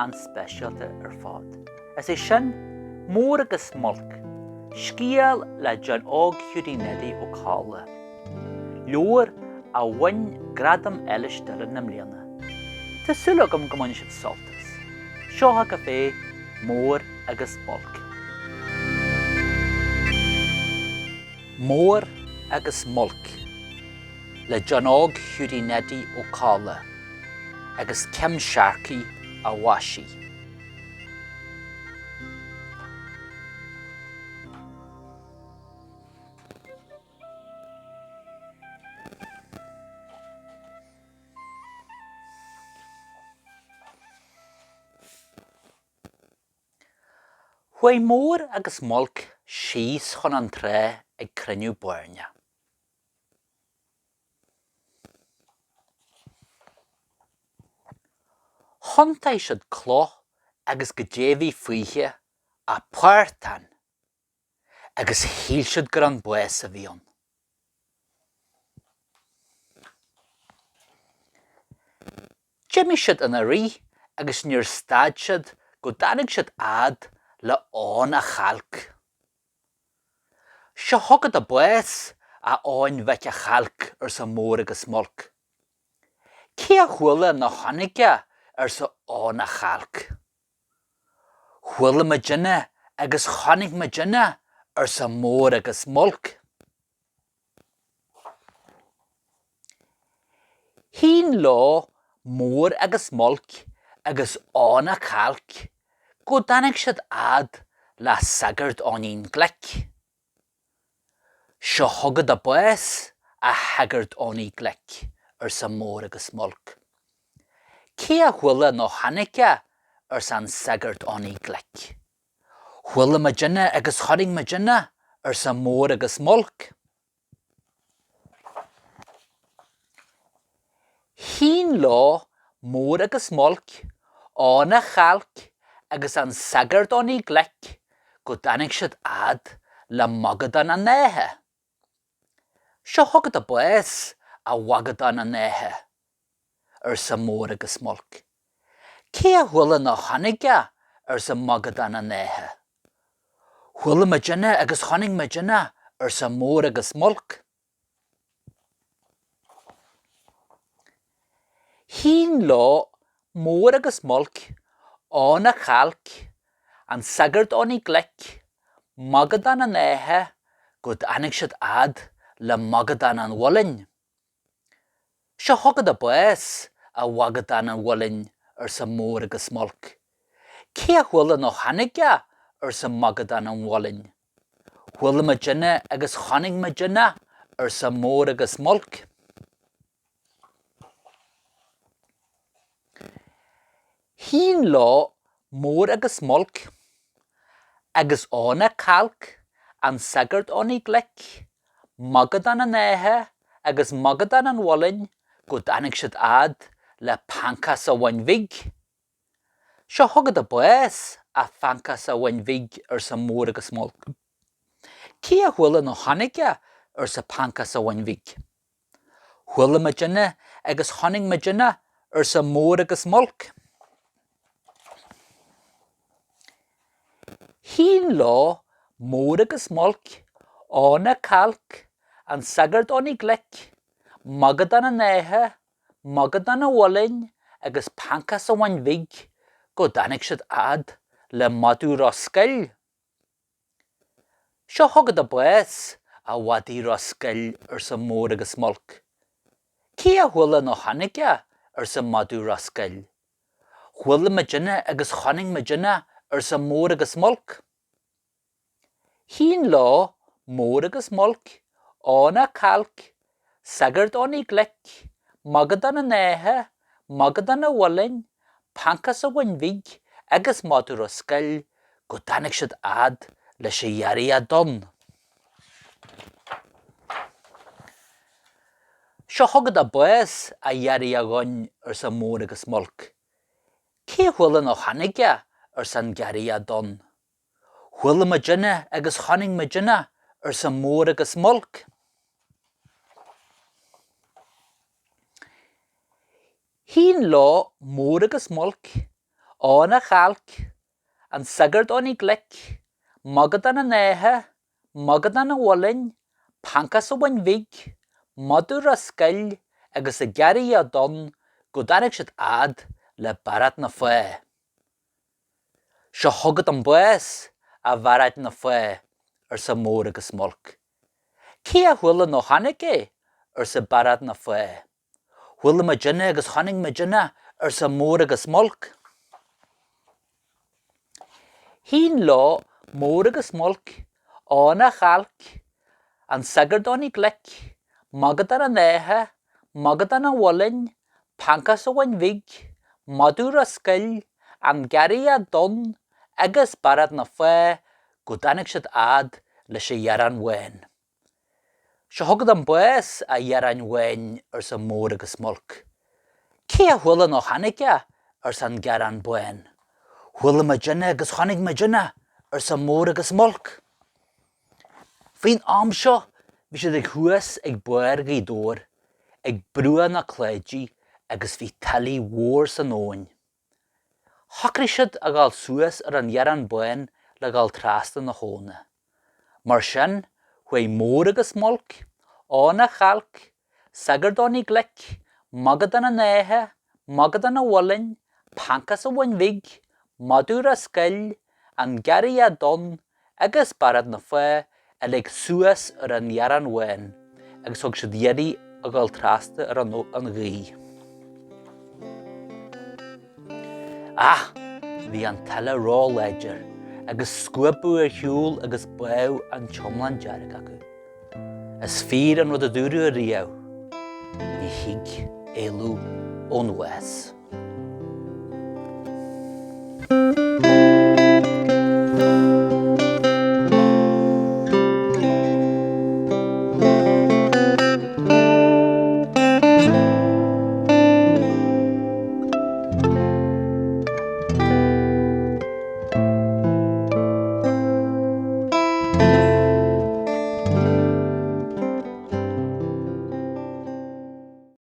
an-speisialta ar fad. Is é sin, Mór agus Muilc, scéal le John Óg Hiúdaí Neidí Ó Cadhla, leabhar a bhain Gradam Eilis Dillon i mbliana. Tá súil agam go mbainfidh sibh sult as. Seo agaibh é, Mór agus Muilc. Mór agus Muilc le John Óg Hiúdaí Neidí Ó Cadhla agus Kim Sharkey a mhaisigh. Chuaigh Mór agus Muilc síos chun an trá ag cruinniú bairne. Thiontaigh siad cloch agus goidé bhí fúithi ach portán! Agus shíl siad gur an bás a bhí ann. D'imigh siad ina rith agus níor stad siad go dtáinig siad fhad le Eoin a' Chailc. Seo chugat a bás, a Eoin mhic a' Chailc, arsa Mór agus Muilc. Cé a chuala nó chonaic é, arsa Eoin a' Chailc. Chuala muidinne agus chonaic muidinne, arsa Mór agus Muilc. Shín leo Mór agus Muilc agus Eoin a' Chailc go dtáinig siad fhad le Sagart Eoinín Glic. Seo chugat a bás, a Shagairt Eoiní Ghlic, arsa Mór agus Muilc. Cé a chuala nó chonaic é, arsa an Sagart Eoiní Glic. Chuala muidinne agus chonaic muidinne, arsa Mór agus Muilc. Shín leo Mór agus Muilc, Eoin a' Chailc agus an Sagart Eoiní Glic go dtáinig siad fhad le Magadán an Átha. Seo chugat a bás, a Mhagadáin an Átha, arsa Mór agus Muilc. Cé a chuala nó chonaic é? arsa Magadán an Átha. Chuala muidinne agus chonaic muidinne, arsa Mór agus Muilc. Shín leo Mór agus Muilc, Eoin a' Chailc, an Sagart Eoiní Glic, Magadán an Átha go dtáinig siad fhad le Magadán an Mhuilinn. Seo chugat a bás, a Mhagadáin an Mhuilinn, arsa Mór agus Muilc. Cé a chuala nó chonaic é? arsa Magadán an Mhuilinn. Chuala muidinne agus chonaic muidinne, arsa Mór agus Muilc. Shín leo Mór agus Muilc, agus Eoin a' Chailc, an Sagart Eoiní Glic, Magadán an Átha agus Magadán an Mhuilinn go dtáinig siad fhad le Pancás a' Bhoinn Bhig. Seo chugat a bás, a Phancás a' Bhoinn Bhig, arsa Mór agus Muilc. Cé a chuala nó chonaic é? arsa Pancás a' Bhoinn Bhig. Chuala muidinne agus chonaic muidinne, arsa Mór agus Muilc. Shín leo Mór agus Muilc, Eoin a' Chailc, an Sagart Eoiní Glic, Magadán an Átha, Magadán an Mhuilinn agus Pancás a' Bhoinn Bhig go dtáinig siad fhad le Madadh Ros Goill. Seo chugat a bás, a mhadaidh Ros Goill, arsa Mór agus Muilc. Cé a chuala nó chonaic é? arsa Madadh Ros Goill. Chuala muidinne agus chonaic muidinne, arsa Mór agus Muilc. Shín leo Mór agus Muilc, Eoin a' Chailc, Sagart Eoiní Glic, Magadán an Átha, Magadán an Mhuilinn, Pancás a' Bhoinn Bhig agus Madadh Ros Goill go dtáinig siad fhad leis an Ghiorria Donn. Seo chugat a bás, a Ghiorria Dhoinn, arsa Mór agus Muilc. Cé a chuala nó chonaic é? arsa an Giorria Donn. Chuala muidinne agus chonaic muidinne, arsa Mór agus Muilc. Shín leo Mór agus Muilc. Eoghan a' Chailc, an Sagart Eoiní Glic, Magadán an Átha, Magadán an Mhuilinn, Pancás a' Bhoinn Bhig, Madadh Ros Goill agus an Garraidhe Donn go dtáinig siad fhad le Bairéad na Fá. Seo chugat an bás, a Bhairéad na Fá, arsa Mór agus Mullc. Cé a chuala nó chonaic é? arsa Bairéad na Fá. Chuala muidinne agus chonaic muidinne, arsa Mór agus Mullc. Shín leo Mór agus Mullc, Eoghan a' Chailc, an Sagart Eoiní Glic, Magadán an Átha, Magadán an Mhuilinn, Pancás a' Bhoinn Bhig, Madadh Ros Goill, an Garraidhe Donn agus Bairéad na Fá go dtáinig siad fhad leis an Ghearrán Bhán. Seo chugat an bás, a Ghearráin Bháin, arsa Mór agus Mullc. Cé a chuala nó chonaic é? arsa an Gearrán Bán. Chuala muidinne agus chonaic muidinne, arsa Mór agus Mullc. Faoin am seo bhí siad ag thuas ag barr Ghaoth Dobhair, ag bruach na Cláidí agus bhí tuile mhór san abhainn. Shocraigh siad a dhul suas ar an Ghearrán Bán le dhul trasna na habhna. Mar sin, chuaigh Mór agus Mullc, Eoghan a' Chailc, Sagart Eoiní Glic, Magadán an Átha, Magadán an Mhuilinn, Pancás a' Bhoinn Bhig, Madadh Ros Goill, An Garraidhe Donn agus Bairéad na Fá uilig suas ar an Ghearrán Bhán agus thug siad iarraidh a dhul trasna ar an ghaoth. Ach bhí an tuile ró-láidir agus scuabadh ar shiúl agus bádh an t-iomlán dearg acu. Is fíor an rud a dúradh ariamh, ní thig éalú ón bhás.